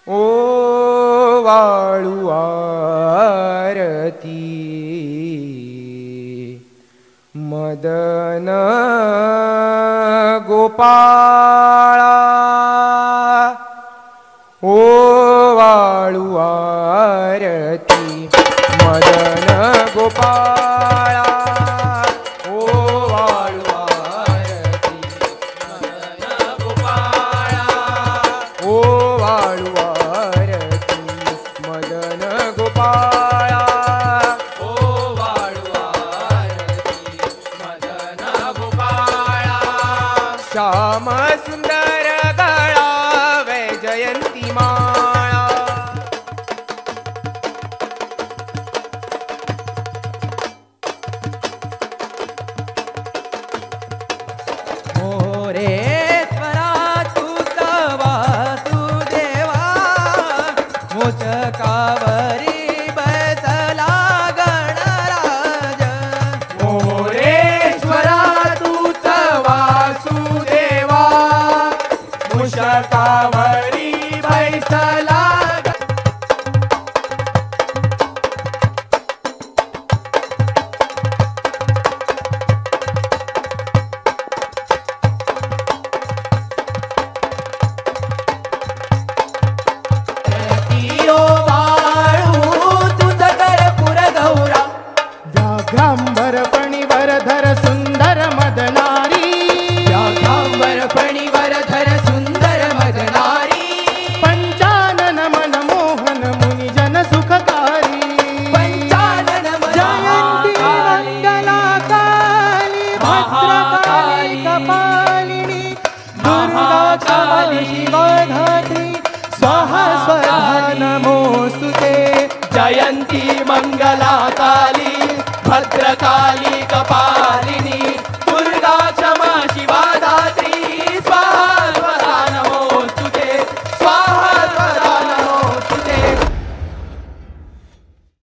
ओ वाळू आरती मदन गोपाळा ओ वाळू आरती मदन गोपाळा ओ वाळू आरती मदन गोपाळा ओ वाळू आरती मदन गोपाळा ओ वाळू आरती मदन गोपाळा श्याम सुंदर गळा वैजयंती माळा मोरेश्वरा तूच वासुदेवा मूषकावरी बसला गणराज मोरेश्वरा तूच वासुदेवा मूषकावरी बैसला ओ वाळू तुझ कर्पूर गौरा व्याघ्रांबर फणिवरधर सुंदर मदनारी व्याघ्रांबर फणिवरधर सुंदर मदनारी पंचानन मनमोहन मुनिजन सुखकारी पंचानन जयंती मंगला काली भद्रकाली कपालिनी दुर्गा क्षमा शिवा धात्री स्वाहा स्वधा नमोस्तुते। जयंती मंगला काली भद्रकाली कपालिनी